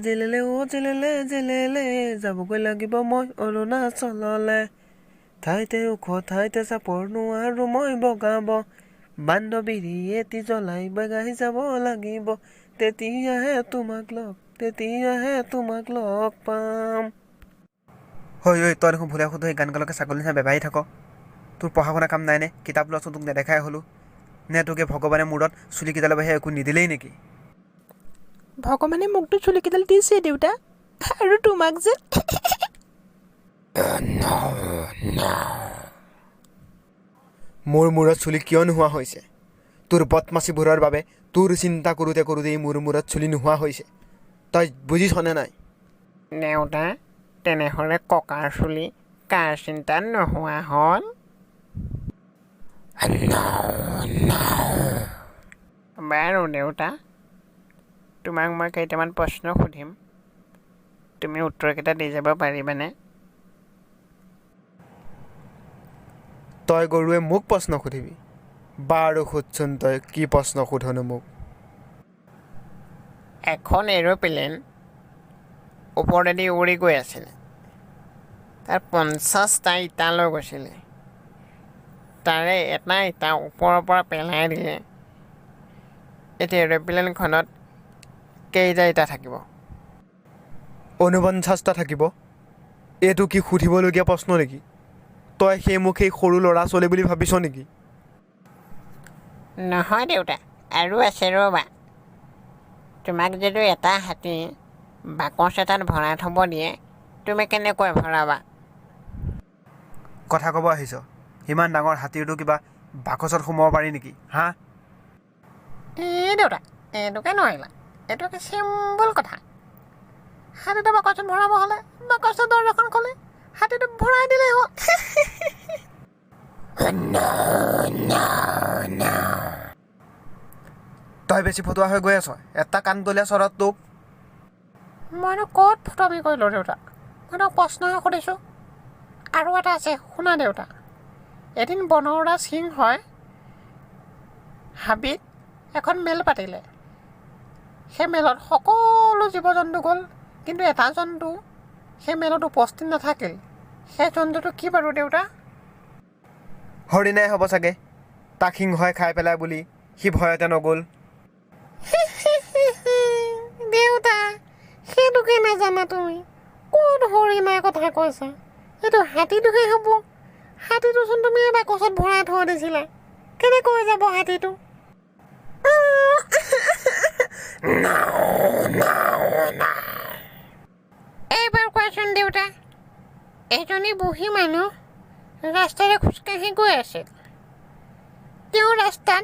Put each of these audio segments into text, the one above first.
জিলেলে জিলেলে অ' জিলেলে জিলেলে, যাবগৈ লাগিব মই অৰুণাচললে। ঠাইতে ওখ ঠাইতে চাপৰ, নোৱাৰো মই বগাব। বান্ধৱীৰি এটি জ্বলাই বগাই যাব লাগিব। তেতিয়াহে তোমাক লগ, তেতিয়াহে তোমাক লগ পাম। ঐ ঐ, তই দেখোন ভুলে শুদ্ধ সেই গান গালকে ছাগলী নিচিনা বেবাই থাক। তোৰ পঢ়া শুনা কাম নাইনে? কিতাপ লোৱাচোন, তোক নেদেখাই হ'লোঁ। নে তোকে ভগৱানে মূৰত চুলিকেইডালৰ বাহিৰে একো নিদিলেই নেকি? ভগৱানে মোকতো চুলিকেইডাল দিছে দেউতা, আৰু তোমাক যে। মোৰ মূৰত চুলি কিয় নোহোৱা হৈছে? তোৰ বদমাচিবোৰৰ বাবে, তোৰ চিন্তা কৰোঁতে কৰোঁতেই মোৰ মূৰত চুলি নোহোৱা হৈছে। তই বুজিছনে নাই? দেউতা, তেনেহ'লে ককাৰ চুলি কাৰ চিন্তাত নোহোৱা হ'ল? বাৰু দেউতা, তোমাক মই কেইটামান প্ৰশ্ন সুধিম, তুমি উত্তৰকেইটা দি যাব পাৰিবানে? তই গৰুৱে মোক প্ৰশ্ন সুধিবি? বাৰু সোধচোন, তই কি প্ৰশ্ন সোধনো মোক? এখন এৰ'প্লেন ওপৰেদি উৰি গৈ আছিলে, তাত 50টা ইটা লৈ গৈছিলে। তাৰে এটা ইটা ওপৰৰ পৰা পেলাই দিলে, এতিয়া এৰ'প্লেনখনত কেইটা ইটা থাকিব? 49টা থাকিব। এইটো কি সুধিবলগীয়া প্ৰশ্ন নেকি? তই সেই মোক সেই সৰু ল'ৰা ছোৱালী বুলি ভাবিছ নেকি? নহয় দেউতা, আৰু আছে ৰ'বা। তোমাক যদি এটা হাতী বাকচ এটাত ভৰাই থ'ব দিয়ে, তুমি কেনেকৈ ভৰাবা? কথা ক'ব আহিছ? ইমান ডাঙৰ হাতীৰটো কিবা বাকচত সোমাব পাৰি নেকি? হা? এই দেউতা, এইটোকে নোৱাৰিলা? এইটো একে চিম্পল কথা। হাতীটো বাকচত ভৰাব হ'লে বাকচৰ দৰ্জাখন খুলি হাতীটো ভৰাই দিলেই হ'ল। তই বেছি ফটুৱা হৈ গৈ আছ। এটা কাণতলীয়া চৰত তোক। মইনো ক'ত ফটোৱামি কৰিলোঁ দেউতা? মই তোমাক প্ৰশ্নহে সুধিছোঁ। আৰু এটা আছে, শুনা দেউতা। এদিন বনৰাজ সিংহই হাবিত এখন মেল পাতিলে। সেই মেলত সকলো জীৱ জন্তু গ'ল, কিন্তু এটা জন্তু সেই মেলত উপস্থিত নাথাকিল। সেই জন্তুটো কি বাৰু দেউতা? হৰিণাই হ'ব চাগে। তাক সিংহই খাই পেলাই বুলি সি ভয়তে নগ'ল। দেউতা, সেইটোকে নাজানা তুমি? ক'ত হৰিণাৰ কথা কৈছা? এইটো হাতীটোহে হ'ব। হাতীটোচোন তুমি বাকচত ভৰাই থৈ দিছিলা, কেনেকৈ যাব হাতীটো? এইবাৰ কোৱাচোন দেউতা, এজনী বুঢ়ী মানুহ ৰাস্তাৰে খোজকাঢ়ি গৈ আছিল। তেওঁ ৰাস্তাত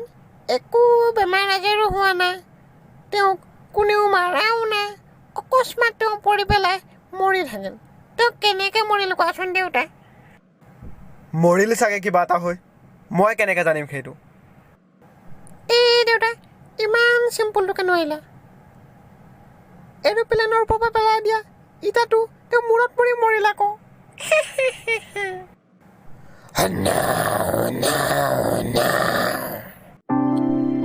একো বেমাৰ আজাৰো হোৱা নাই, তেওঁক কোনেও মাৰাও নাই, অকস্মাত তেওঁ পৰি পেলাই মৰি থাকিল। তেওঁ কেনেকৈ মৰিল কোৱাচোন দেউতা? মৰিল চাগে কিবা এটা হৈ। মই কেনেকৈ জানিম সেইটো? এই দেউতা, ইমান চিম্পুলটোকে নোৱাৰিলা? এৰোপ্লেনৰ ওপৰৰ পৰা পেলাই দিয়া ইটাটো তেওঁ মূৰত পৰি মৰিল আকৌ।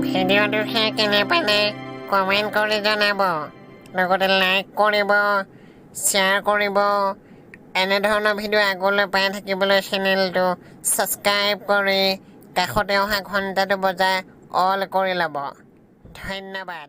ভিডিঅ'টো চাই কেনে পালে কমেণ্ট কৰি জনাব, লগতে লাইক কৰিব, শ্বেয়াৰ কৰিব। এনেধৰণৰ ভিডিঅ' আগলৈ পাই থাকিবলৈ চেনেলটো ছাবস্ক্ৰাইব কৰি কাষতে অহা ঘণ্টাটো বজাই অল কৰি ল'ব। ধন্যবাদ।